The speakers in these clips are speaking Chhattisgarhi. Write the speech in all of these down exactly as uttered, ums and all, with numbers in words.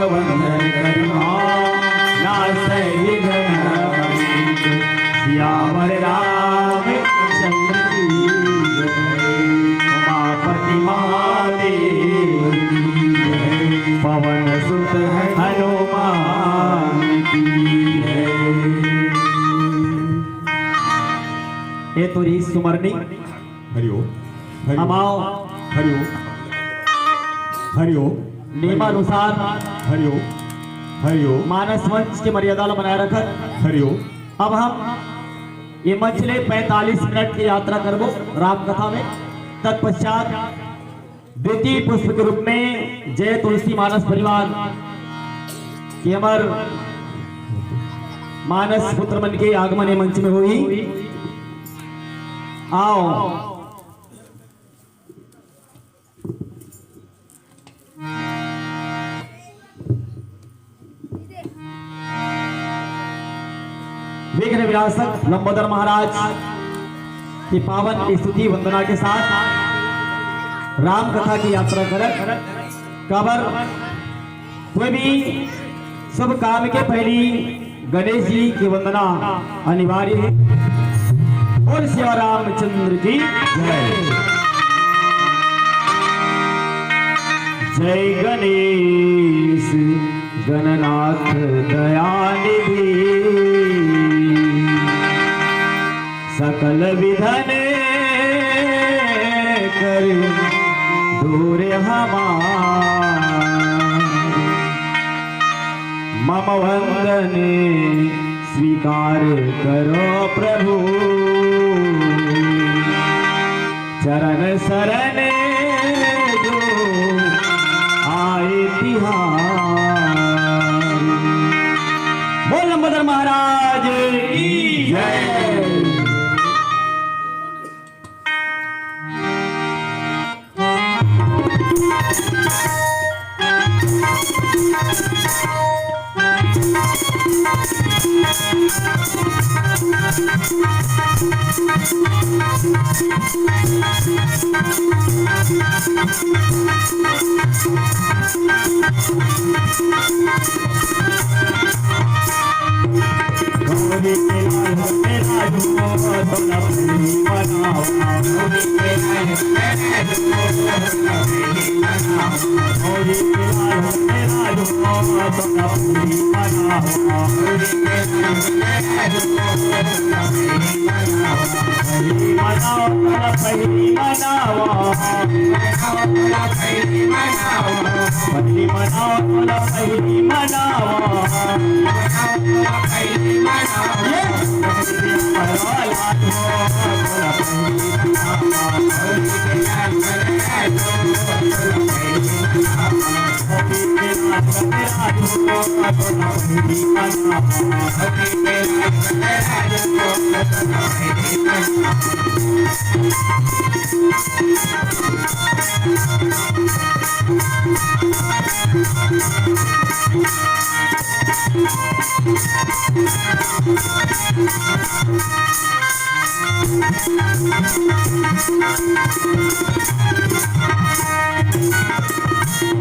वंदन करना नासै विघ्न। सियावर रामचंद्र की जय। उमापति महादेव की जय। पवन सुत हनुमान की जय। ए तोरी सुमरनी। हरि ओम। हरि ओम। अमाओ। हरि ओम। हरि ओम। नियमानुसार हरि ओम। हरि ओम। मानस मंच के मर्यादा ला बनाए रखत। हरि ओम। अब हम ये मंच ले पैंतालीस मिनट की यात्रा करबो राम कथा में। तत्पश्चात द्वितीय पुष्प के रूप में जय तुलसी मानस परिवार के हमर मानस पुत्र मन के आगमन ये मंच में होही। आओ। विघ्न विनाशक लंबोदर महाराज की पावन स्तुति वंदना के साथ राम कथा की यात्रा करत। काबर कोई भी शुभ काम के पहली गणेश जी की वंदना अनिवार्य है। बोल सिया रामचंद्र की जय। जय गणेश गणनाथ दयानिधि, सकल विघ्न करो दूर हमार। मम वंदन स्वीकार करो प्रभु, चरण शरण जो आए तिहार। बोल लंबोदर महाराज की जय।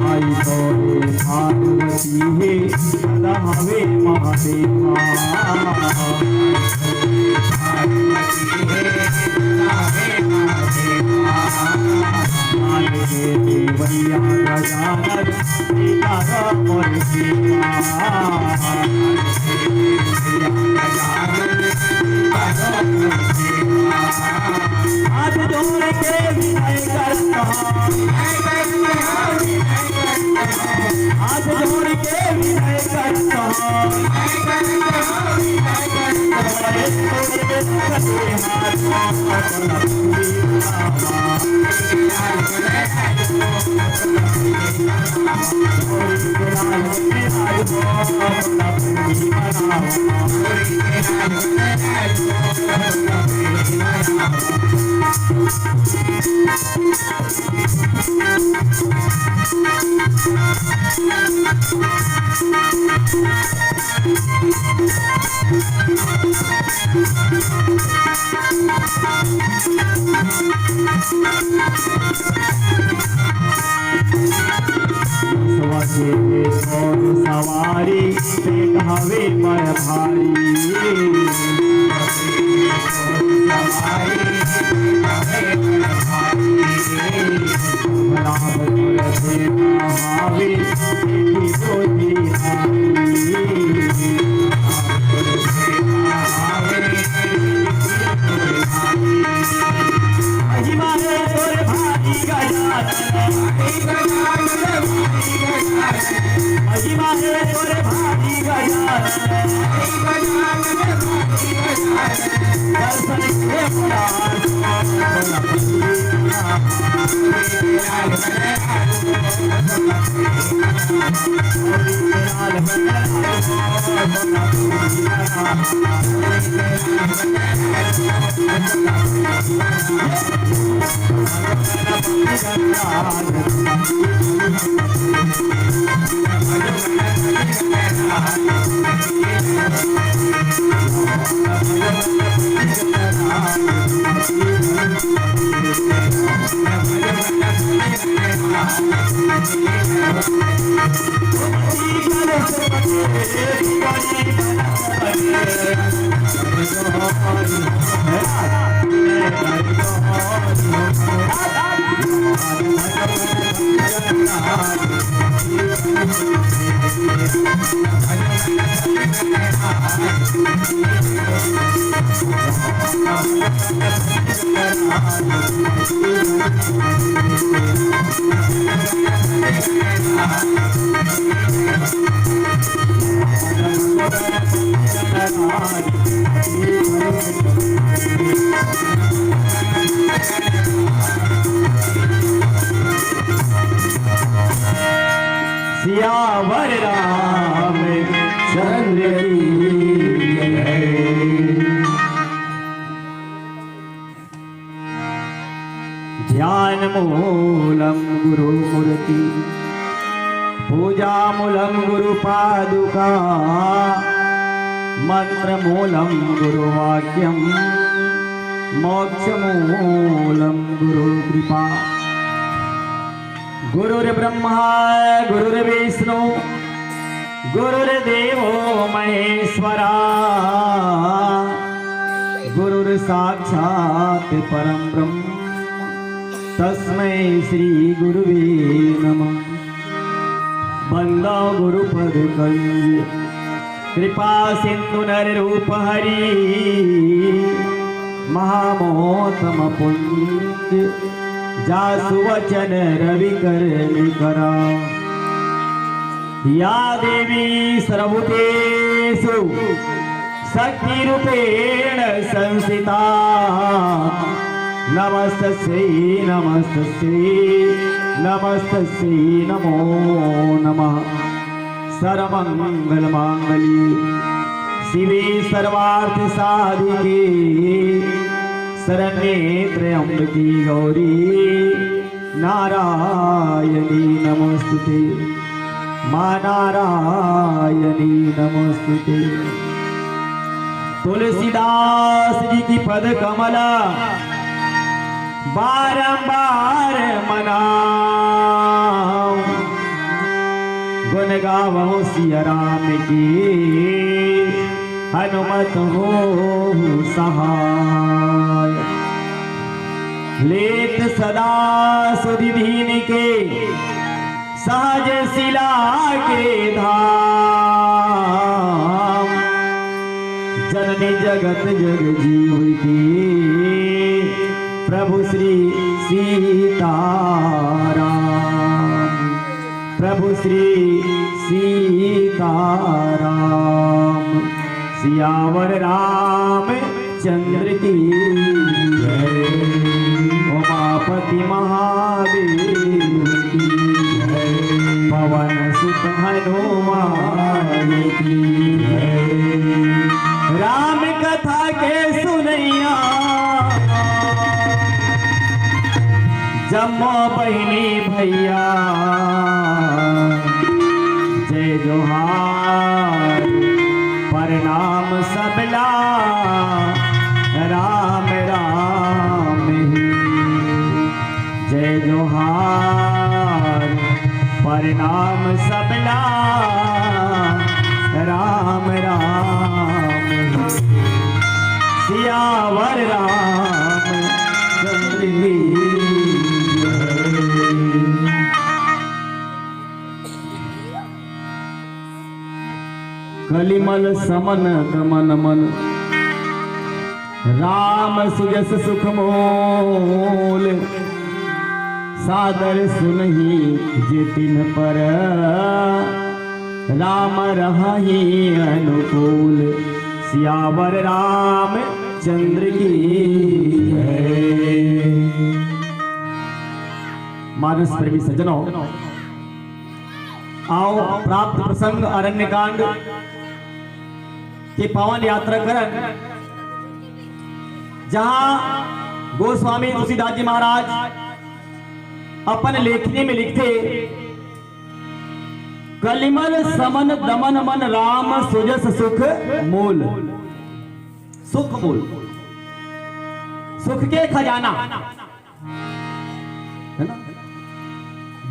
आई तोरे पार्वती हे, सदा हवे महादेवा। पार्वती हे, सदा हवे महादेवा। मान के देवैया गजानन, सीता राम और सीता। हाथ जोड़ के विनय करता हूँ, हाथ जोड़ के विनय करता हूँ। सवारी पेट हवे बड़ भारी। राम तोर सेना हवे, तेरी जोड़ी हारी। महिमा हे तोर भारी गजानन। महिमा हे तोर भारी गजानन। दर्शन के बड़ा सियावर रामचंद्र की जय। ध्यान मूलम गुरु मूर्ति, पूजा मूलम गुरु पादुका, मंत्र मूलम गुरु वाक्यम, मोक्ष मूलम गुरु कृपा। गुरुर्ब्रह्मा गुरुर्विष्णु गुरुर्देवो महेश्वरा, गुरुर्साक्षात् परं ब्रह्म तस्मै श्री गुरुवे नमः। बंदो गुरुपद कंज कृपा सिंधु नर रूप हरि, महामोहतम पुंज जासु वचन रवि कर निकरा। या देवी सर्वभूतेषु शक्ति रूपेण संस्थिता, नमस्तस्यै नमस्तस्यै नमस्तस्यै नमो नमः। सर्वमंगल मांगल्ये शिवे सर्वार्थ साधिके, शरण्ये त्र्यंबके गौरी नारायणी नमोस्तुते, माँ नारायणी नमोस्तुते। तुलसीदास जी की पद कमल बारंबार मनाऊं, गुण गावहु सिया राम की, हनुमत होहु सहाय। लेत सदा सुधि दीन के, सहज सिला के धाम। जननी जगत जग जीव की, प्रभु श्री सीताराम। प्रभु श्री सीताराम। सियावर राम चंद्र की जय। उमापति महादेव की जय। पवन सुत हनुमान की जय। राम कथा के सुनैया जम्मो बहिनी भैया, जय जोहार, प्रणाम सबला, राम राम ही। जय जोहार, प्रणाम सबला, राम राम सियावर रामचंद्र की जय। कलिमल समन दमन मन राम सुजस सुख मोल। सादर सुनहि जे तिन्ह पर राम रहहि अनुकूल। सियावर रामचंद्र की जय। मानस प्रेमी सज्जनों, आओ प्राप्त प्रसंग अरण्यकांड के पावन यात्रा करन, जहां गोस्वामी तुलसीदास जी महाराज अपन लेखनी में लिखथे, कलिमल समन दमन मन राम सुजस सुख मोल। सुख मोल, सुख के खजाना, है ना?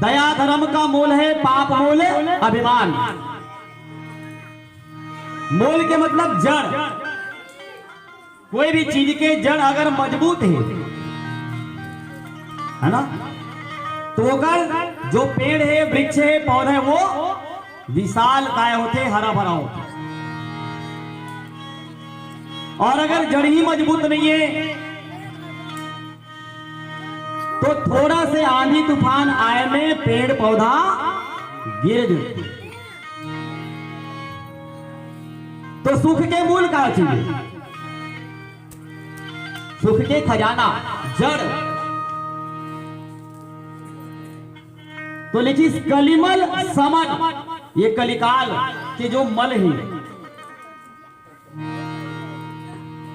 दया धर्म का मोल है, पाप मोल अभिमान। मोल के मतलब जड़, कोई भी चीज के जड़ अगर मजबूत है, है ना, तो ओकर जो पेड़ है, वृक्ष है, पौधा है, वो विशाल काय होथे, हरा भरा होथे। और अगर जड़ ही मजबूत नहीं है, तो थोड़ा से आंधी तूफान आए में पेड़ पौधा गिर जाते। तो सुख के मूल का चीज है? सुख के खजाना, जड़। तो लिखिस कलिमल समन, ये कलिकाल के जो मल है,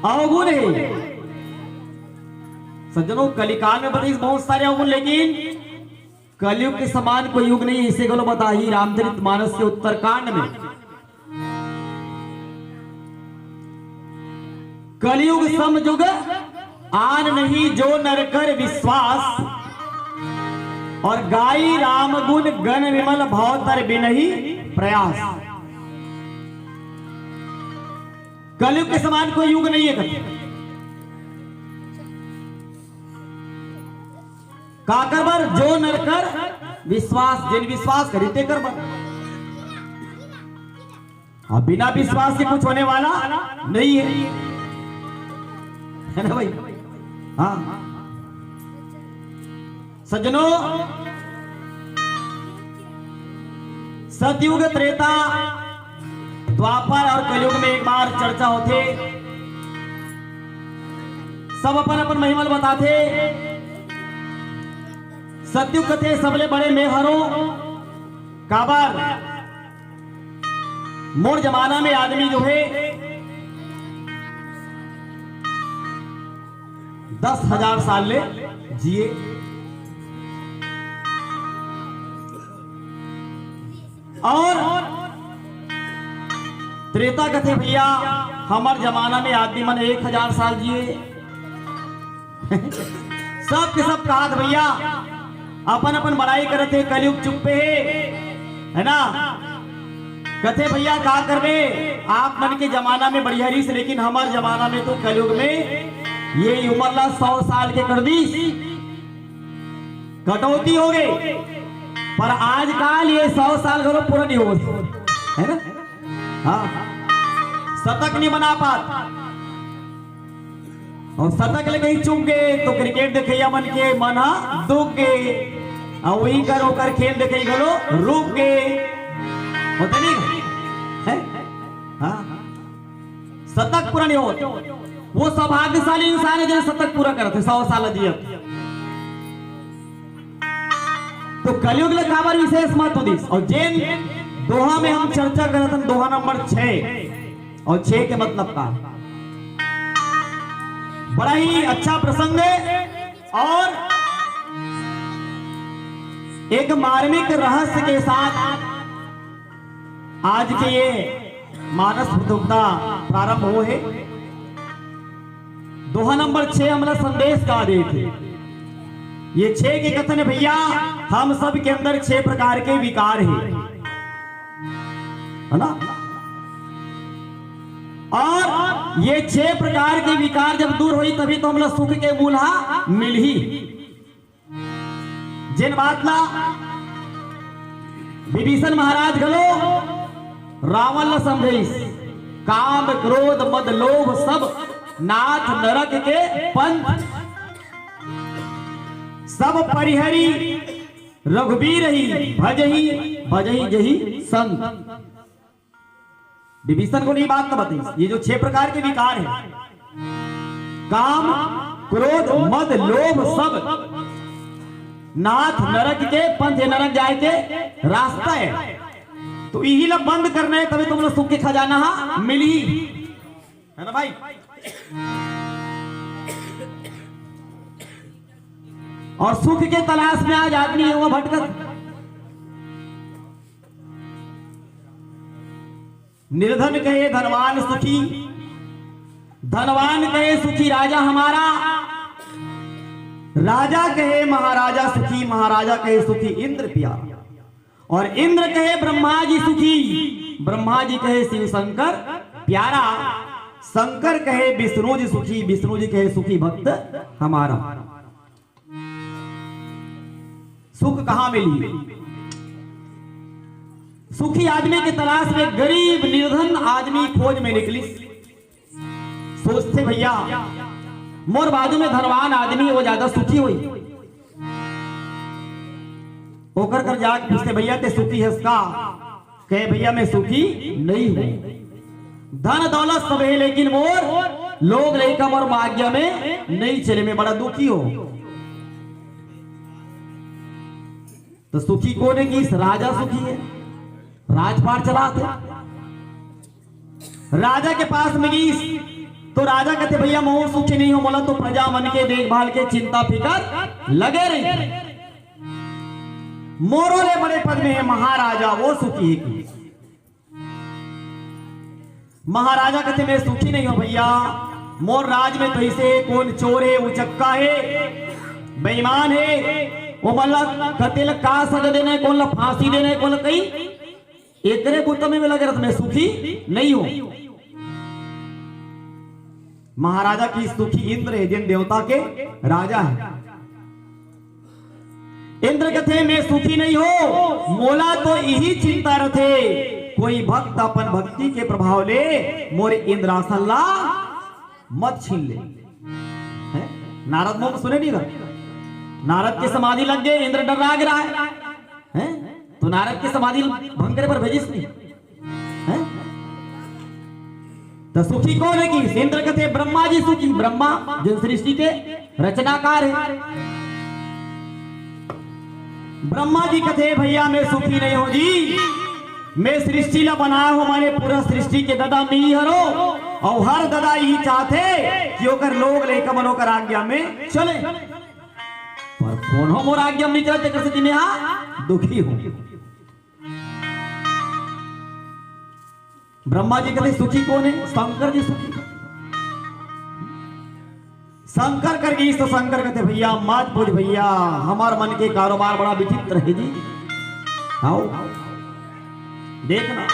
अवगुण है। सज्जनों, कलिकाल में बताइस बहुत सारे अवगुण, लेकिन कलयुग के समान कोई युग नहीं। इसे गलो बताही रामचरित मानस के उत्तरकांड में, कलयुग सम युग आन नहीं, जो नर कर विश्वास। और गाई राम गुण गण विमल, भव तर बिनही प्रयास। कलयुग के समान कोई युग नहीं है कभी। काकर बर? जो नर कर विश्वास, जेन विश्वास करी तेकर बर। अब बिना विश्वास के कुछ होने वाला नहीं है, है ना भाई? हाँ सज्जनों, सतयुग, त्रेता, द्वापर और कलयुग में एक बार चर्चा होथे। सब अपन अपन महिमा ल बताथे। सतयुग कथे सबले बड़े मैं हरों, काबर मोर जमाना में आदमी जो है दस हजार साल ले जिए। और त्रेता कथे भैया, हमर जमाना में आदमी मन एक हजार साल जिए। सब के सब कहात भैया, अपन अपन बड़ाई करत हे, कलयुग चुप्पे हे, है ना? कथे भैया का करबे, आप मन के जमाना में बढ़िया रहिस, लेकिन हमर जमाना में तो कलयुग में ये उम्र ला सौ साल के कर दीस, कटौती हो गई। पर आजकल ये सौ साल घलो पूरा नहीं हो, है ना? हाँ, शतक नहीं बना पात। और शतक ले कहीं चूक गए तो क्रिकेट देखइया मन के मन हा दुख गए। और वही कर ओकर खेल देखे घलो रुक गए। होता नहीं है? हाँ, शतक पूरा नहीं होत। वो सौभाग्यशाली इंसान है जो शतक पूरा करत हे, सौ साल जियत। तो कलयुग ले काबर विशेष महत्व दिस। और जेन दोहा में हम चर्चा करत हन, दोहा नंबर छह, और छह के मतलब का, बड़ा ही अच्छा प्रसंग है। और एक मार्मिक रहस्य के साथ आज के ये मानस प्रस्तुता प्रारंभ हो हे। दोहा नंबर छह हमला संदेश का देथे। ये छह के कथन हे भैया, हम सब के अंदर छह प्रकार के विकार हे, है ना? और ये छह प्रकार के विकार जब दूर होई, तभी तो हमला सुख के मूल हा मिलही। जेन बात ला विभीषण महाराज घलो रावण ला समझाइस, काम क्रोध मद लोभ सब, नाथ नरक के पंथ सब परिहरी, रघुबीर ही भजही, भजही जही संत। विभीषण को नहीं बात तो बताइस, ये जो छह प्रकार के विकार है, काम, क्रोध, मद, लोभ, सब नाथ नरक के पंथ, ये नरक जाए के रास्ता है। तो यही ला बंद करना है, तभी तुमला सुख के खजाना हा मिलही, है ना भाई? और सुख के तलाश में आज आदमी है वो भटकत। निर्धन कहे धनवान सुखी, धनवान कहे सुखी राजा हमारा, राजा कहे महाराजा सुखी, महाराजा कहे सुखी इंद्र प्यारा। और इंद्र कहे ब्रह्मा जी सुखी, ब्रह्मा जी कहे शिव शंकर प्यारा, शंकर कहे विष्णु जी सुखी, विष्णु जी कहे सुखी भक्त हमारा। सुख कहाँ मिली? सुखी आदमी के तलाश में गरीब निर्धन आदमी खोज में निकली। सोचथे, भैया, मोर बाजू में धनवान आदमी, वो ज्यादा सुखी होई। ओकर कर जाके पूछथे, भैया, ते सुखी हस का? कहे, भैया, मैं सुखी नहीं हूँ। धन दौलत सब है, लेकिन मोर लोग लइका मोर मागिया में नहीं चले, मैं बड़ा दुखी हूँ। तो सुखी कोन हे कि राजा सुखी है, राजपाट चलात हे। राजा के पास में गईस तो राजा कथे, भैया, महूं सुखी नहीं हूं, मोला तो प्रजा मन के देखभाल के चिंता फिकर लगे रही। मोरो ले बड़े पद में है महाराजा, वो सुखी है कि? महाराजा कथे, मैं सुखी नहीं हूं भैया, मोर राज में तो ऐसे कोन चोर है, उचक्का है, बेईमान है, वो मन ला कते ला का सजा देना है, कोन ला फांसी देना है, कोन ला कहीं एकरे बुता में लगे रहत, मैं सुखी नहीं हूं। महाराजा की सुखी इंद्र है, जिन देवता के राजा है। इंद्र कथे, मैं सुखी नहीं हूं, मोला तो यही चिंता रथे, कोई भक्त अपन भक्ति के प्रभाव ले मोर इंद्रासन ला मत छीन ले। हैं? नारद मुंह सुने नहीं रहा, नारद के समाधि लग गए, इंद्र डर्रा गे रहा है। हैं? तो नारद के समाधि भंग करे बर भेजिस नहीं। हैं? तो सुखी कोन है कि? इंद्र कथे, ब्रह्मा जी सुखी, ब्रह्मा जो सृष्टि के रचनाकार है। ब्रह्मा जी कथे, भैया, मैं सुखी नहीं हूं जी, मैं सृष्टि ला बनाया हूं, माने पूरा सृष्टि के ददा मैं ही हरो, और हर ददा यही चाहथे कि ओकर लोग लइका मन ओकर आज्ञा में चले, पर कोनो मोर आज्ञा में नहीं चले, तेकर सेती मैं हा दुखी हूं। ब्रह्मा जी कथे, सुखी कोन है? शंकर जी सुखी। शंकर कर गईस तो शंकर कथे, भैया, मत पूछ भैया, हमर मन के कारोबार बड़ा विचित्र है जी। आओ, देखना,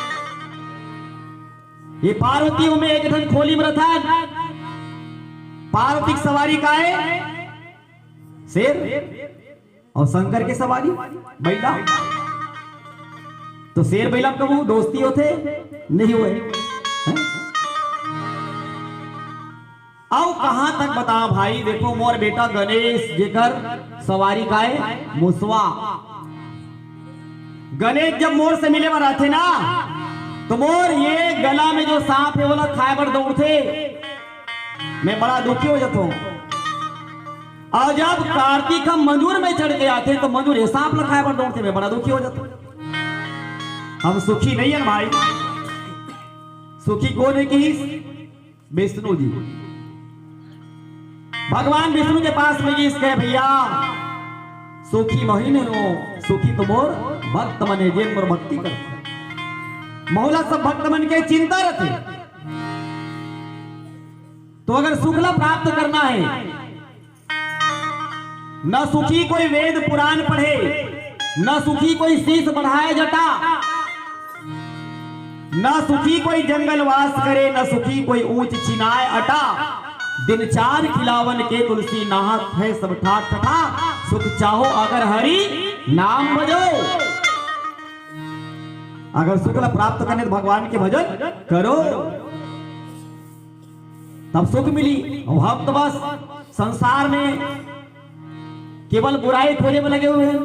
ये पार्वती में एक ठन खोली में रथन, पार्वती के सवारी का है? शेर। और शंकर के सवारी बइला। तो शेर बइला में कभू दोस्ती होथे? नहीं होय। हैं? अउ कहां तक बता भाई, देखो मोर बेटा गणेश, जेकर सवारी काय मुसवा। गणेश जब मोर से मिले बर आथे ना, तो मोर ये गला में जो सांप है, ओला खाए बर दौड़थे। मैं बड़ा दुखी हो जाता हूं। और जब कार्तिक हम मंजूर में चढ़ के आथे, तो मंजूर ये सांप ला खाए बर दौड़थे, मैं बड़ा दुखी हो जाता हूं। हम सुखी नहीं है भाई। सुखी कोन है कि? विष्णु जी। भगवान विष्णु के पास में गईस, कहे, भैया, सुखी महीन हो, सुखी तो मोर भक्त मन है, जेन मोर भक्ति कर। मोला सब भक्त मन के चिंता रहथे। तो अगर सुख ला प्राप्त करना है, न सुखी कोई वेद पुराण पढ़े, न सुखी कोई शीश बढ़ाए जटा, ना सुखी कोई जंगल वास करे, ना सुखी कोई ऊंच चिनाय अटा। दिन चार खिलावन के तुलसी, नहात है सब ठाठ ठठा। सुख चाहो अगर हरि नाम भजो। अगर सुख ला प्राप्त करने तो भगवान के भजन करो, तब सुख मिली। और हम तो बस संसार में केवल बुराई खोजे में लगे हुए हैं।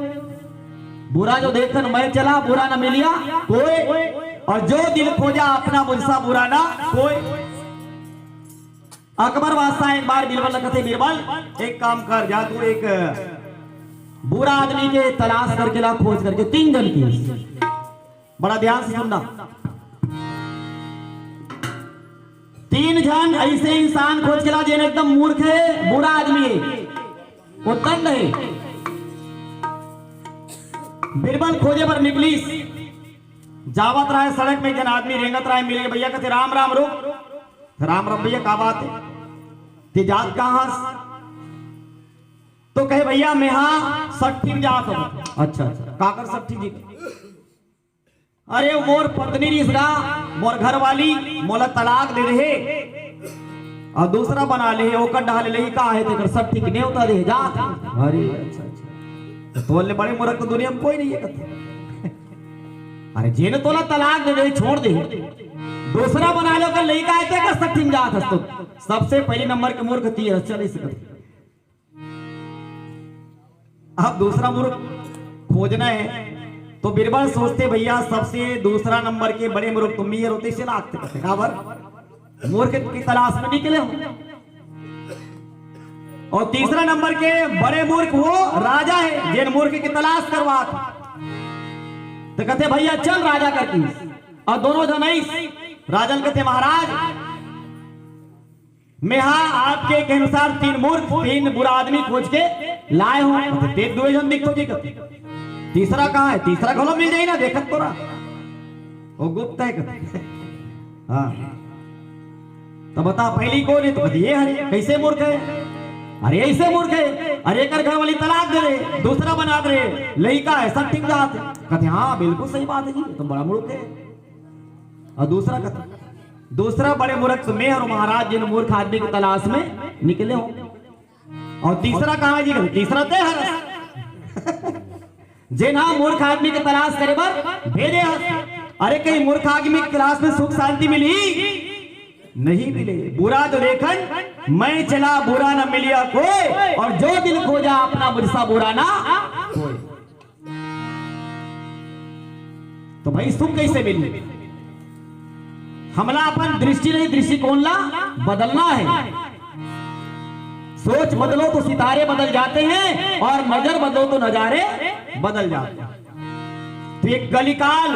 बुरा जो देखन मैं चला, बुरा न मिलिया कोई, और जो दिल खोजा अपना, मुझसा बुरा ना कोई। अकबर बादशाह एक बार बीरबल ल कथे, "बीरबल, एक काम कर, जा तू एक बुरा आदमी के तलाश करके ला, खोज करके, तीन जन की।" बड़ा ध्यान से सुनना। तीन झन ऐसे इंसान खोज के ला, जेन एकदम मूर्ख है, बुरा आदमी है, वो तंग है। बीरबल खोजे बर निकलिस, जावत रहे सड़क में, एक झन आदमी रेंगत रहे, मिल के, "भैया," कथे, "राम राम, रुक।" "राम राम भैया, का बात है? ते जात कहाँ हस?" तो कहे, "भैया, मैं हाँ सट्ठी में जात हूँ।" "अच्छा, अच्छा, काकर सट्ठी जी?" "अरे, मोर पत्नी रिस गा, मोर घर वाली मोला तलाक दे दे हे, और दूसरा बना ले हे, ओकर डहा ले लइका हे, तेकर सट्ठी के नेवता दे हे, जा।" "अरे, अच्छा, अच्छा।" तो बोले, "बड़े मूर्ख तो दुनिया में कोई नहीं है," कथे। "अरे, जेने तोला तलाक दे दे, छोड़ दे, दूसरा बना ले, ओकर लइका हे, तेकर सट्ठी में जात हस तो। सबसे पहली नंबर के मूर्ख ती हस, चल इसे कर।" अब दूसरा मूर्ख खोजना है, तो बीरबल सोचते, "भैया, सबसे दूसरा नंबर के बड़े मूर्ख तुम ही हो, तो इसे लागते करते, काबर? मूर्ख की तलाश में निकले हो।" और तीसरा नंबर के बड़े मूर्ख वो राजा है, जेन मूर्ख की तलाश करवात। तो कथे, "भैया, चल राजा कर की।" और दोनों जन आइस, राजन कथे, "महाराज, मैं हा आपके के अनुसार तीन मूर्ख, तीन बुरा आदमी खोज के लाए हूँ।" "ते दुए झन दिखतो जी," कथे। "तीसरा कहाँ है? तीसरा घलो मिल जाई ना, देखत तो रहा, वो गुप्त है," कथे। "हाँ, तो बता, पहली कौन है?" तो कथे, "ये हरे।" "कैसे मूर्ख है?" "अरे, ऐसे मूर्ख है, अरे, एकर घर वाली तलाक दे रहे, दूसरा बना दे रहे, लइका है, सट्ठी में जात है।" कथे, "हाँ, बिल्कुल सही बात है जी, ये तो बड़ा मूर्ख है।" और दूसरा कथे, "दूसरा बड़े मूर्ख तो मैं हूँ महाराज, जिन मूर्ख आदमी की तलाश में निकले हो।" और तीसरा कहाँ जी? तीसरा ते हरस। "जेन हा मूर्ख आदमी के तलाश करे बर भेजे हस।" अरे, कहीं मूर्ख आदमी की तलाश में सुख शांति मिली? नहीं मिले। बुरा जो देखन मैं चला, बुरा न मिलिया कोई, और जो दिल खोजा अपना, मुझसा बुरा ना कोई। तो भाई, सुख कैसे मिली? हमला अपन दृष्टि नहीं, दृष्टिकोण ला बदलना है। सोच बदलो तो सितारे बदल जाते हैं, और नजर बदलो तो नजारे बदल जाते हैं। तो ये कलिकाल,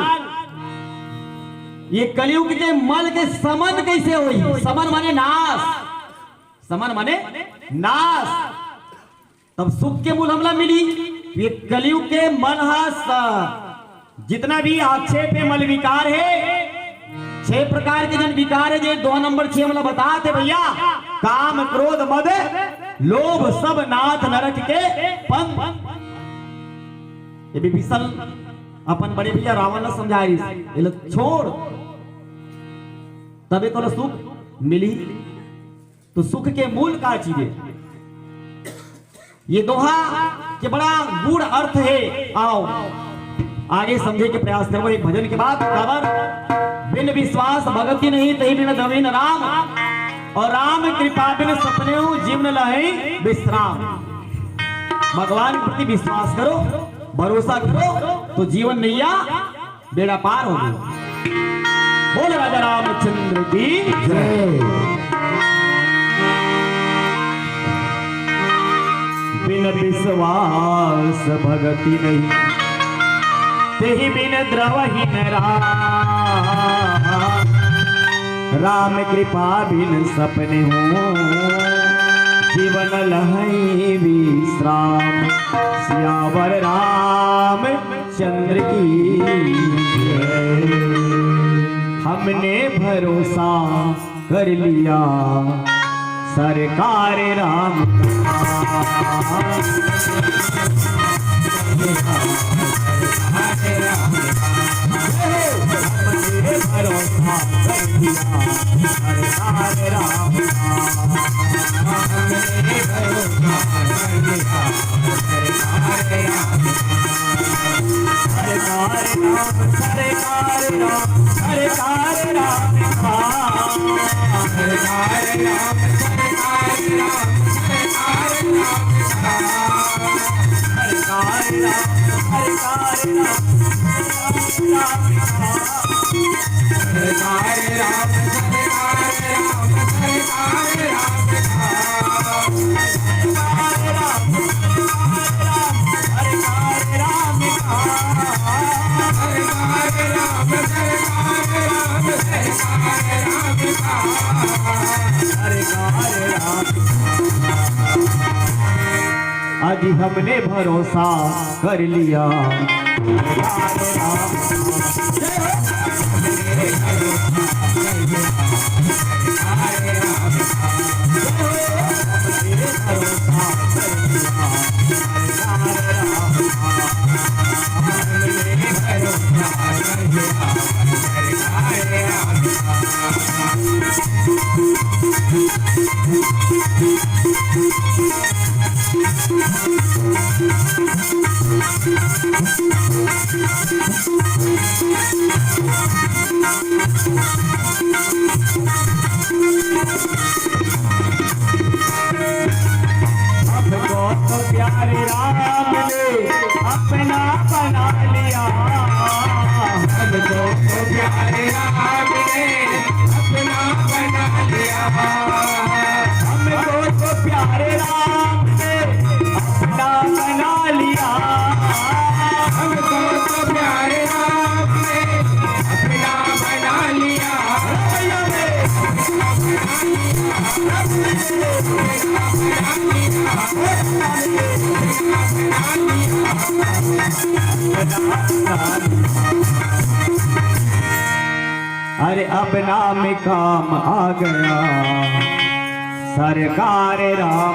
ये कलयुग के मल के समन कैसे होई? समन माने नाश, समन माने नाश। तब सुख के मूल हमला मिली। ये कलयुग के मन हा स-, जितना भी आक्षेप है, मल विकार है, छह प्रकार के जन विकार है, जे दो नंबर छह हमला बतात हे भैया, काम, क्रोध, मद, लोभ, सब नाथ नरक के पंथ। ये विभीषण अपन बड़े भैया रावण ला समझाइस, "एला छोड़, तबे तोला सुख मिली।" तो सुख के मूल का चीज है? ये दोहा के बड़ा गूढ़ अर्थ है। आओ, आगे समझे के प्रयास करबो एक भजन के बाद। काबर? "बिन विश्वास भगति नहीं, तही बिन द्रविन राम, और राम कृपा बिन सपनेहु, जीवन लहै विश्राम।" भगवान के प्रति विश्वास करो, भरोसा करो, तो जीवन नैया बेड़ा पार हो गया। बोल राजा रामचंद्र की जय। बिन विश्वास भगति नहीं, तेहि बिन द्रवहीन राम। राम कृपा बिन सपनेहु, जीवन लहै विश्राम। सियावर राम चंद्र की जय। हमने भरोसा कर लिया सरकार राम का। हमने भरोसा आज हमने भरोसा कर लिया। हमको तो प्यारे राम ने अपना बना लिया। हमको तो प्यारे राम ने अपना बना लिया। हमको तो प्यारे राम ने अपना बना लिया। हमको तो प्यारे राम ने अपना बना लिया। अरे अब नाम काम आ गया सरकार राम।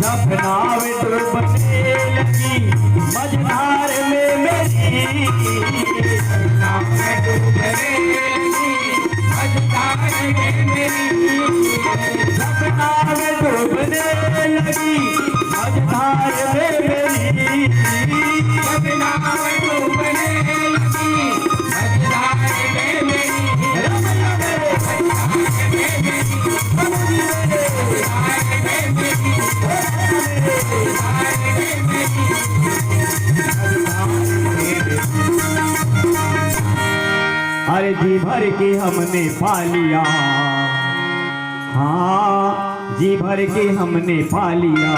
जब नाव डूबने लगी मझधार में मेरी, नाव डूबने लगी मझधार में मेरी, जब नाव डूबने लगी मझधार में मेरी, जब नाव डूबने लगी मझधार में मेरी, अरे जी भर के हमने पा लिया, हाँ जी भर के हमने पा लिया।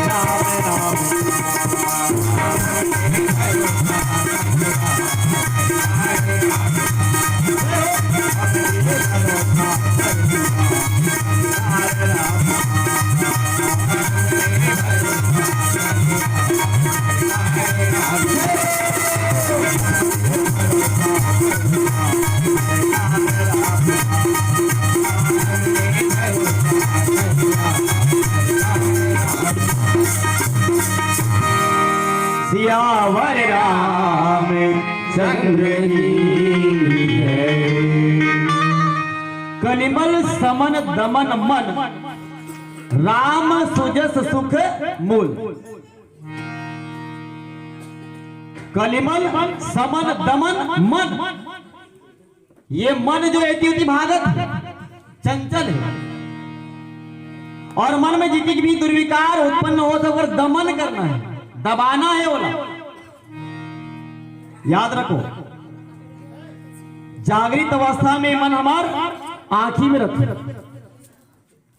राम राम। सियावर रामचंद्र की जय। कलिमल समन दमन मन, राम सुजस सुख मूल। कलिमल समन दमन मन, ये मन जो एती ओती भागत हे, चंचल हे, और मन में जितनी भी दुर्विकार उत्पन्न होत हे, ओकर दमन करना हे, दबाना हे ओला। याद रखो, जागृत अवस्था में मन हमार आँखी में रथे,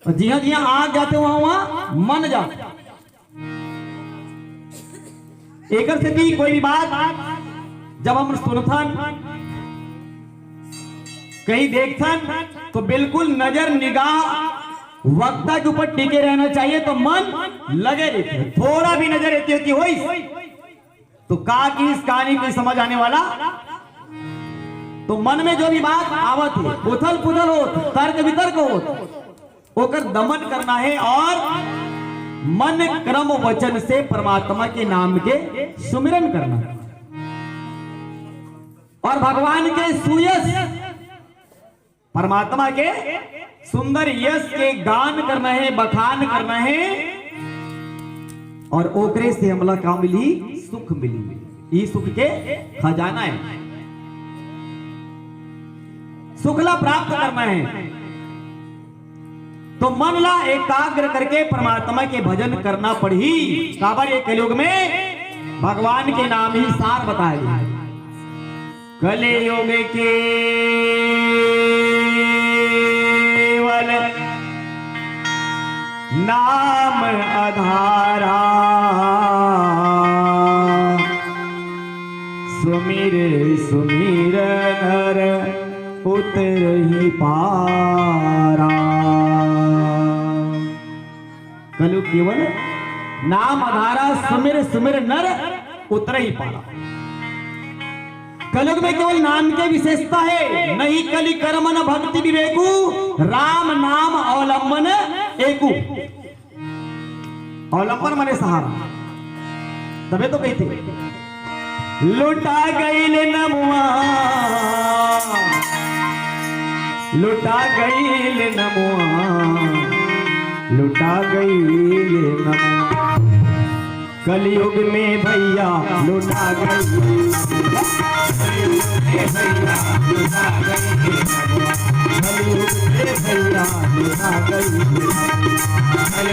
और जिहाँ जिहाँ आँख जाथे, वहाँ वहाँ मन जाथे। एकर सेती कोई भी बात जब हम सुनथन, कहीं देखथन, तो बिल्कुल नजर निगाह वक्ता के ऊपर टिके रहना चाहिए। तो मन लगे रहिथे, थोड़ा भी नजर एती ओती होइस, तो का कि इस कहानी को समझ आने वाला, तो मन में जो भी बात आवत हे, उथल पुथल होत, तर्क वितर्क होत, ओकर दमन करना हे और मन क्रम वचन से परमात्मा के नाम के सुमिरन करना हे और भगवान के सुयश, परमात्मा के सुंदर यश के गान करना हे, बखान करना हे और ओकरे से हमला का मिली? सुख मिली। ई सुख के खजाना हे। सुख ला प्राप्त करना हे तो मन ला एकाग्र करके परमात्मा के भजन करना पड़ही। काबर ये कलयुग में भगवान के नाम ही सार बताए गे। कलयुग केवल नाम आधारा, सुमिर सुमिर नर उतरही पारा। कलयुग केवल नाम आधारा, सुमिर सुमिर नर उतरही पारा। कलयुग में केवल नाम के विशेषता हे, नहीं कलि कर्म न भक्ति विवेकु, राम नाम अवलंबन एकु। अवलंबन माने सहारा, तभे तो कहिथे, लुटा गइल नमुआ, लुटा गइल नमुआ, लुटा गइल नमुआ। कलयुग में भैया लुटा गइल नमुआ। कलयुग में भैया लुटा गइल नमुआ। कलयुग में भैया लुटा गइल नमुआ। कलयुग में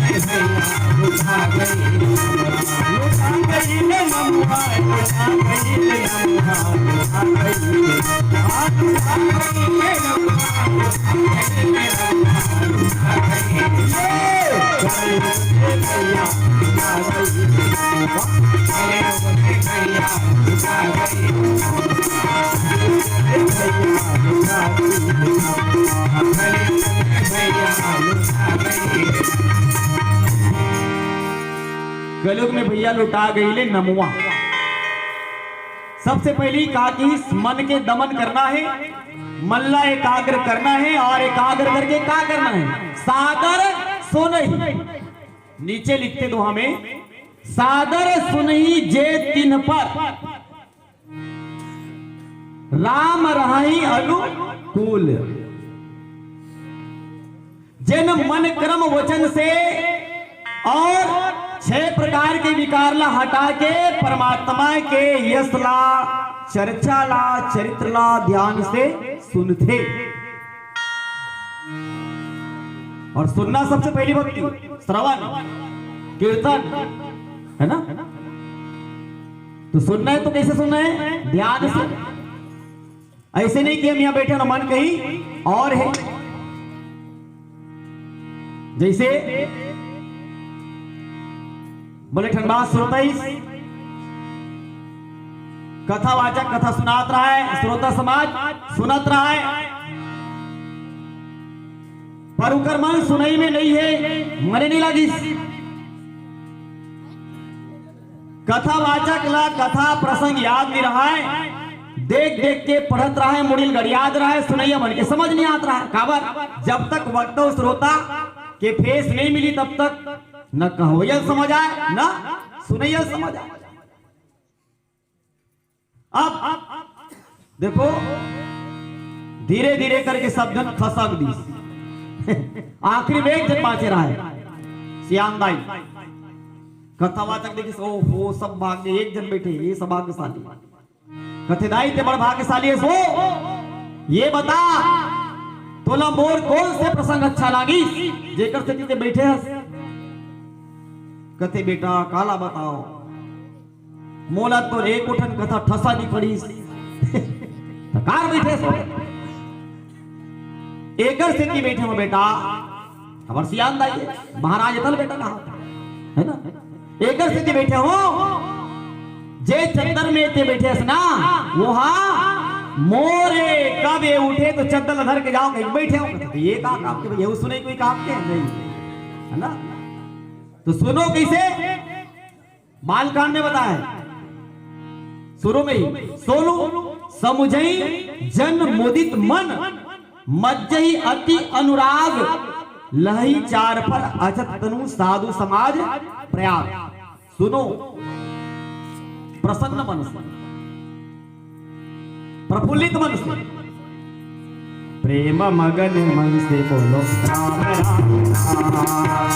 भैया लुटा गइल नमुआ। लुटा गइल नमुआ, लुटा गइल नमुआ, लुटा गइल। हाँ, लुटा गइल नमुआ, लुटा गइल नमुआ, लुटा गइल। ये! कलयुग में भैया लुटा गइल नमुआ। कलयुग में भैया लुटा गइल नमुआ। भैया लुटा गइल नमुआ। कलयुग में भैया लुटा गइल। कलयुग में भैया लुटा गइले नमुआ। सबसे पहली का कि मन के दमन करना हे, मन ला एकाग्र करना हे और एकाग्र करके का करना हे? सादर सुनही। नीचे लिखथे दोहा में, सादर सुनही जे तिन्ह पर, राम रहहि अनुकूल। जेन मन क्रम वचन से और छह प्रकार के विकार ला हटा के परमात्मा के यश ला, चर्चा ला, चरित्र ला ध्यान से सुनथे। और सुनना सबसे पहली भक्ति, श्रवण, कीर्तन, है ना? तो सुनना है तो कैसे सुनना है? ध्यान से। ऐसे नहीं कि हम यहाँ बैठे ना, मन कहीं और है। जैसे बोले ठन बात श्रोता ही, कथावाचक कथा सुनात रहा है, श्रोता समाज सुनत रहा है, पर उकर मन सुनई में नहीं है, मने नहीं लागिस। कथावाचक ला कथा प्रसंग याद नहीं रहा है, देख देख के पढ़त रहा है, मुड़िल गड़ियात रहा है, सुनैया मन के समझ नहीं आत रहा है। काबर? जब तक वक्ता श्रोता के फेस नहीं मिली तब तक न कहवैया समझ आए न सुनैया समझ आए। अब देखो, धीरे धीरे करके सब झन खसक दिस। आखिरी में एक झन बाँचे रहा है, सियान दाई। कथावाचक देखिस, ओ हो, सब भाग्य, एक झन बैठे, ये सब भाग्यशाली। कथे, दाई, ते बड़ भाग्यशाली है, सो ये बता, तोला मोर कौन से प्रसंग अच्छा लागिस, जेकर सेती ते बैठे हस? कथे, बेटा, काला बताओ, मोला तो एको ठन कथा ठसा नहीं पड़िस। त कार बैठे सो? एकर सेती बैठे हो बेटा, हमर सियान दाई है, महाराज तल बेटा कहा, है ना? एकर सेती बैठे हो जे चद्दर में ते बैठे हस ना, वो हा मोरे। कब ये उठे तो चद्दर ला धर के जाओ, कहीं बैठे हो। ये का काम के भैया, वो सुने कोई काम के नहीं, है ना? तो सुनो कैसे बालकांड में बताया है शुरू में ही। सोनू समुझई जन मुदित मन, मज्जहि अति अनुराग, लहई चार फल अछत तनु साधु समाज प्रयाग। सुनो, प्रसन्न मन से, प्रफुल्लित मन से, प्रेम मगन मन से बोलो राम राम राम।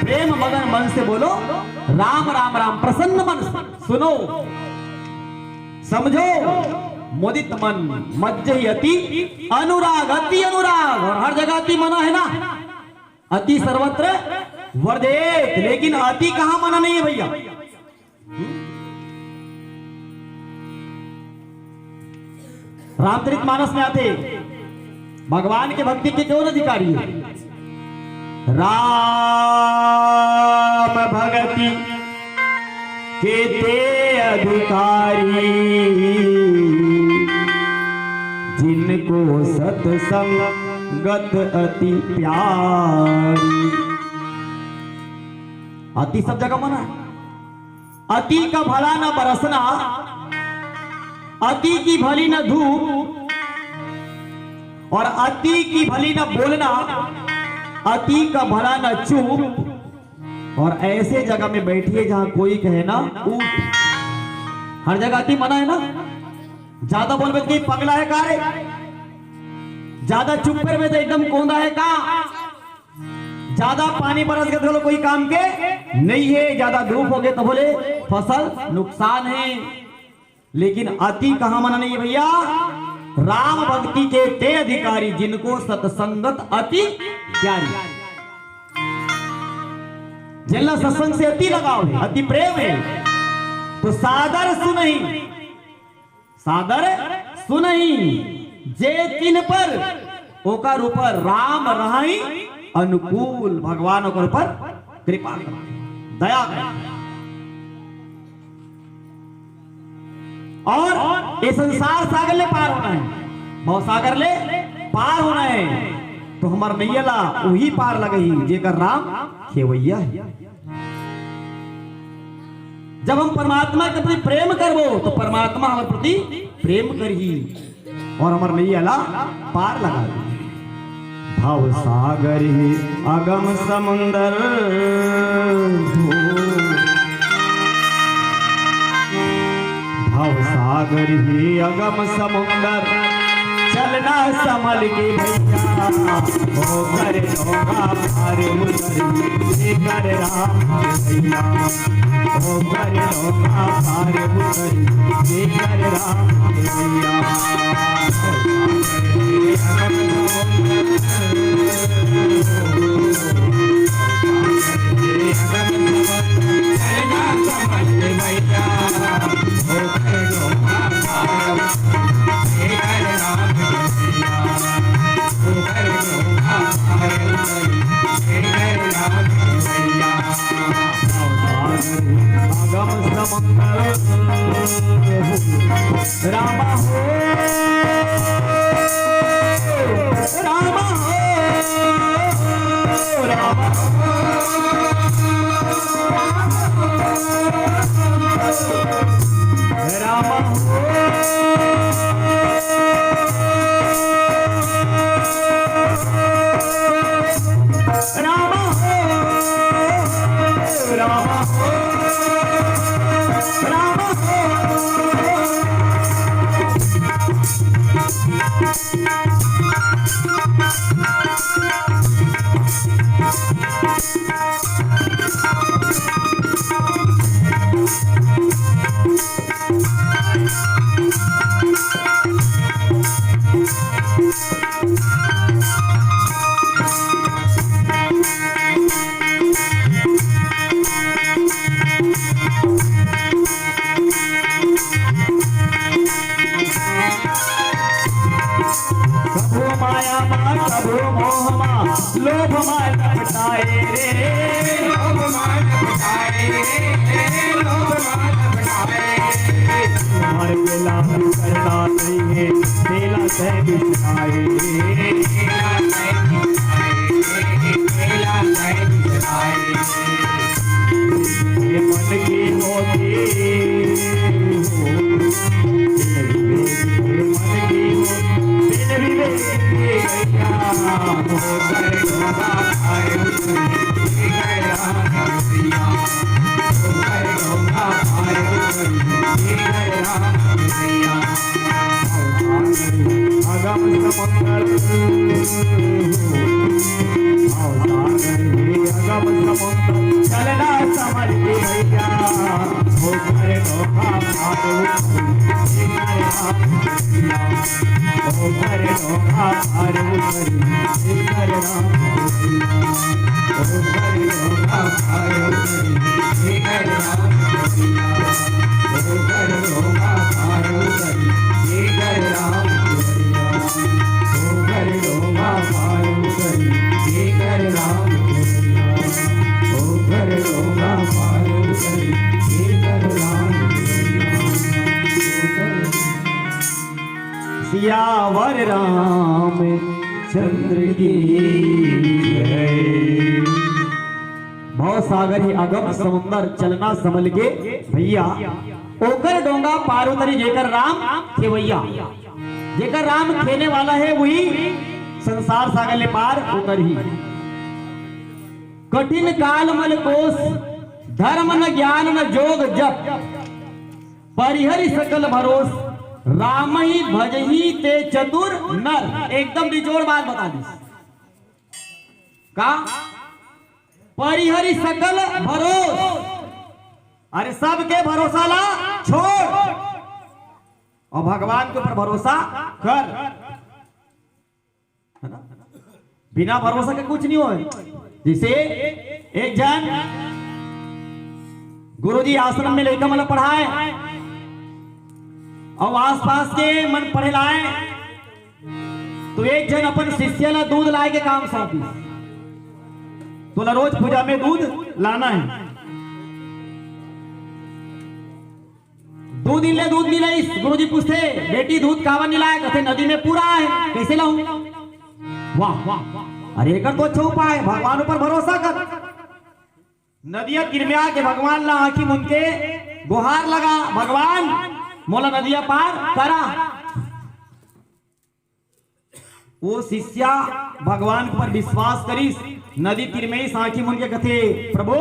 प्रेम मगन मन से बोलो राम राम राम। प्रसन्न मन से सुनो, समझो। मुदित मन मज्जहि अति अनुराग, अति अनुराग। और हर जगह अति मना है ना, अति सर्वत्र वर्जेत, लेकिन अति कहाँ मना नहीं है भैया? रामचरित मानस में आथे, भगवान के भक्ति के कौन अधिकारी है? राम भक्ति के ते अधिकारी, जिनको सत्संगत अति प्यारी। अति सब जगह मना है। अति का भला न बरसना, अति की भली न धूप, और अति की भली न बोलना, अति का भला न चूप। और ऐसे जगह में बैठिए जहां कोई कहे ना उठ। हर जगह अति मना है ना। ज्यादा बोलबे तो कोई पगला है का रे? ज्यादा चुप करबे तो एकदम कोंदा है का? ज्यादा पानी बरस गे तो बोलो कोई काम के नहीं है, ज्यादा धूप हो गे तो बोले फसल नुकसान है। लेकिन अति कहाँ मना नहीं है भैया। राम भक्ति के ते अधिकारी, जिनको सत्संगत अति प्यारी। जेला सत्संग से अति लगाव है, अति प्रेम है, तो सादर सुनही, सादर सुनही, जे तिन पर ओकर ऊपर राम रहई अनुकूल, भगवान ओकर ऊपर कृपा करथे, दया करथे। और ये संसार सागर ले पार होना है, भव सागर ले पार होना है, तो हमर नैया ला उही पार लगही जेकर राम खेवैया है। जब हम परमात्मा के प्रति प्रेम करबो तो परमात्मा हमर प्रति प्रेम करही और हमर नैया ला पार लगा दे। भव सागर ही अगम समुंदर हो, भव सागर ही अगम समुंदर, चलना संभल के भैया, होकर नौका पार उतर, जेकर राम भैया, होकर नौका पार उतर, जेकर राम भैया। रामा हो। राम हो, राम हो, राम हो, राम हो, राम हो, राम हो। कभू माया मा, कभू मोह मा, लोभ मा लपटाए रे। लोभ मा लपटाए रे, लोभ मा लपटाए रे। मार के लाभ करना नहीं है, तेला सह बिछाए रे। तेला सह बिछाए रे, तेला सह बिछाए रे। ये मन की होती हो, बिन विवेक के मन की होती, बिन विवेक के गैया, होकर धोखा खाए उतरी, गैया, होकर धोखा खाए उतरी, गैया। अगम समुंदर, अगम समुंदर चलना समझ के भैया, होकर धोखा खाए उतरी, गैया। सियावर रामचंद्र की जय। भव सागर ही अगम समुंदर चलना संभल के भैया, ओकर डोंगा पार उतरी जेकर राम खेवैया, जेकर राम खेने वाला है वही संसार सागर ले पार उतरही। कठिन काल मल कोस, धर्म न ज्ञान न जोग जप, परिहरि सकल भरोस, राम ही भजही ते चतुर नर। एकदम निचोड़ बात बता दी का? परिहरि सकल भरोस, अरे सबके भरोसा ला छोड़ और भगवान के ऊपर भरोसा कर। है ना? बिना भरोसा के कुछ नहीं होय। जैसे एक झन गुरुजी आश्रम में लइका मन ला पढ़ाए और आसपास के मन पढ़े लाए, तो एक झन अपन शिष्य ला दूध लाए के काम सौंपिस, तोला रोज पूजा में दूध लाना है। दू दिन ले दूध नइ लाइस। गुरुजी पूछथे, "बेटी, दूध काबर नइ लाए?" कथे, "नदी में पूरा है, कैसे लाऊं?" वाह, वाह, वाह। अरे, एकर तो अच्छा उपाय है, भगवान ऊपर भरोसा कर। नदिया तीर में आके भगवान ला आंखी मूंद के गोहार लगा, "भगवान, मोला नदिया पार करा।" वो शिष्या भगवान पर विश्वास करिस, नदी तीर में ही आंखी मूंद के कथे, "प्रभु,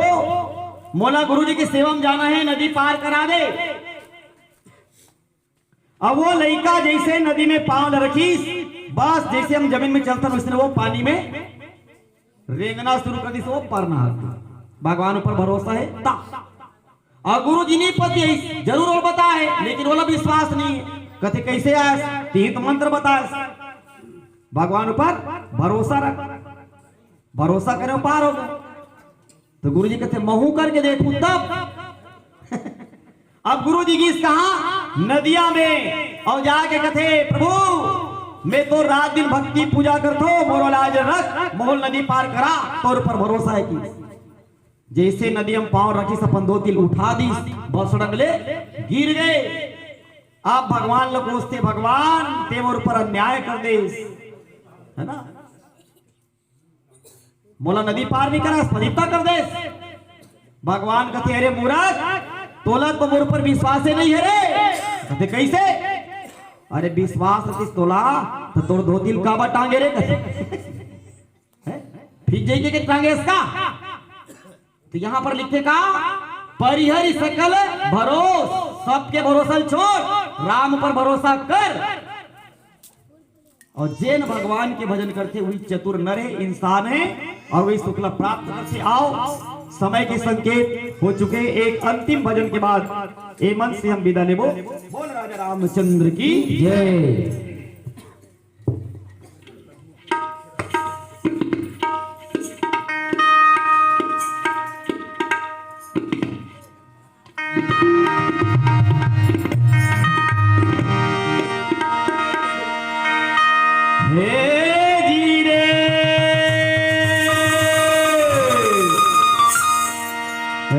मोला गुरुजी के सेवा में जाना है, नदी पार करा दे।" अब वो लइका जैसे नदी में पांव ल रखिस, बस जैसे हम जमीन में चलथन, वैसे वो पानी में रेंगना शुरू कर दिस, वो पार नहा के। भगवान ऊपर भरोसा है ता। और गुरु जी नहीं पति है, जरूर वो बता है, लेकिन ओला विश्वास नहीं है। कथे, "कैसे आयस?" तिही तो मंत्र बतायस। भगवान ऊपर भरोसा रख, भरोसा करे, पार हो गए। तो गुरु जी कथे, "महू करके देखूं तब।" अब गुरु जी गिस कहां? नदिया में। और जाके कथे, "प्रभु, मैं तो रात दिन भक्ति पूजा करथो, मोर लाज रख, मोल नदी पार करा, तोर ऊपर भरोसा है।" कि जैसे नदी में पांव रखिस, अपन दो तिल उठा दिस, बसड़ंग ले गिर गए। अब भगवान ल कोसथे, "भगवान, ते मोर ऊपर अन्याय कर देस।" है ना? मोला नदी पार नहीं करा, पलीता कर देस। भगवान कथे, "अरे मूरख, तोला तो मोर ऊपर विश्वास ही नहीं है रे।" कथे, "कैसे?" "अरे विश्वास रहिस तोला, तो तोर धोती ल काबर टांगे रे?" कथे, हैं? "फिर जाइके के टांगे इसका?" तो यहाँ पर लिखे का, "परिहरि सकल भरोस", सबके भरोसा ल छोड़, राम पर भरोसा कर। और जेन भगवान के भजन करथे, वही चतुर नर है, इंसान है, और वही सुख ला प्राप्त करथे। आओ, समय के संकेत हो चुके, एक अंतिम भजन के बाद ए मंच से हम विदा लेबो। बोल राजा रामचंद्र की जय। हे जी रे,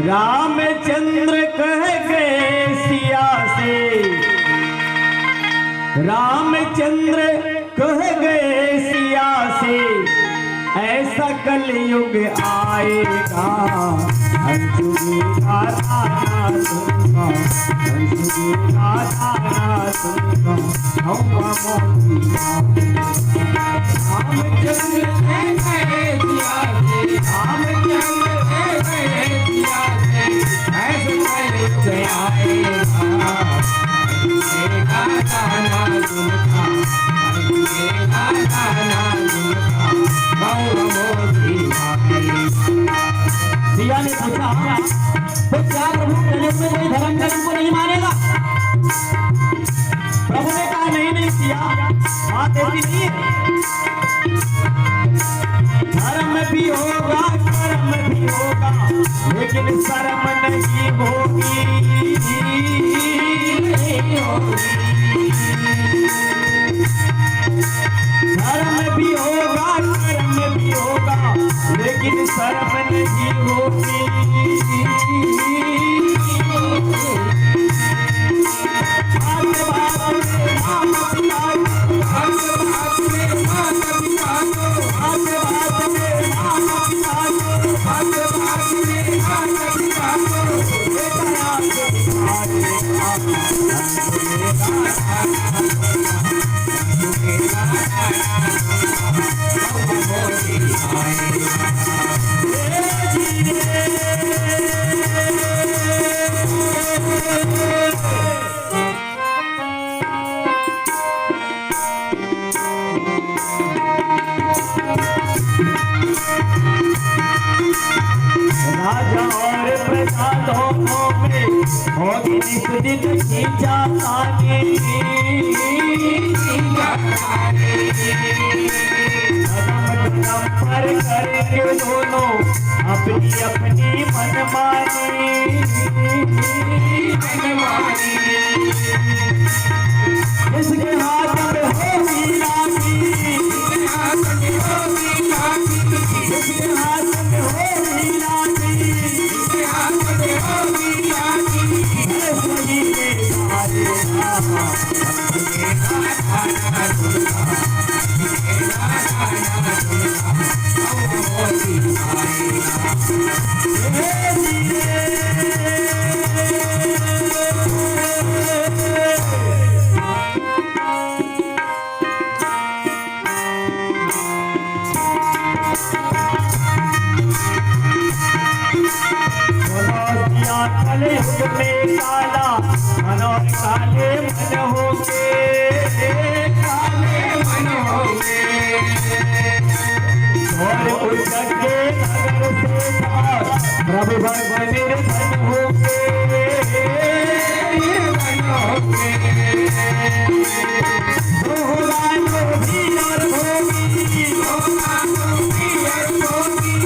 रामचंद्र कह गए सिया से, रामचंद्र कह गए सिया से, ऐसा कलयुग आएगा, अंजुनी का ताना सुनना, अंजुनी का ताना सुनना, हौवा मोती। रामचंद्र कह गए सिया से, रामचंद्र कह गए सिया से, ऐसा कलयुग आएगा। सिया ने पूछा, "तो क्या प्रभु कलयुग में कोई धर्म कर्म को नहीं मानेगा?" प्रभु ने कहा, "नहीं, नहीं सिया, बात ऐसी नहीं है।" धर्म भी होगा, कर्म भी होगा, लेकिन शर्म नहीं होगी। धर्म भी होगा, कर्म भी होगा, लेकिन शर्म नहीं होगी। राजा और प्रजा दोनों में होगी नित दिन खींचातानी। कदम कदम पर करेंगे दोनों अपनी अपनी मनमानी। जिसके हाथ में होगी लाठी, जिसके हाथ में होगी लाठी, जिसके हाथ में होगी लाठी, जिसके हाथ में होगी लाठी, अरे सही में सारे मनोज या कलयुग में काला, मनोज काले मन होंगे, काले मन होंगे। और उस जग के नगर से बाहर प्रभु भगवान निर्धन होंगे, निर्धन होंगे। दोहरा जो भी और होगी, दोहरा जो भी और होगी।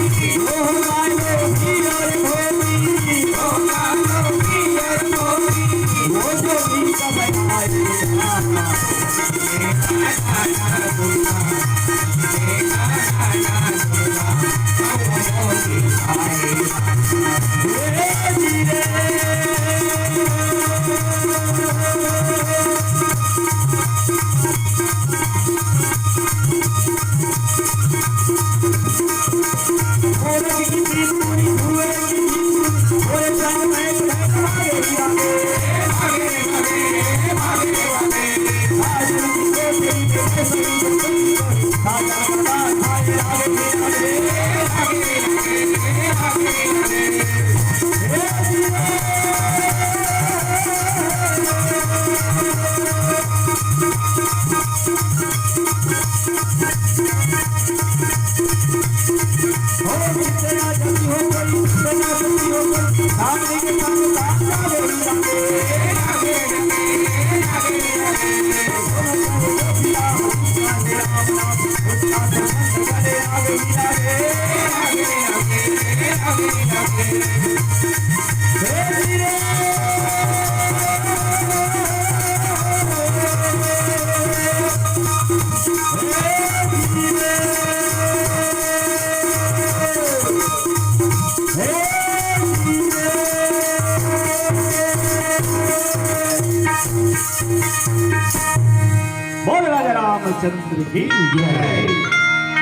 बोल राजा रामचंद्र की जय।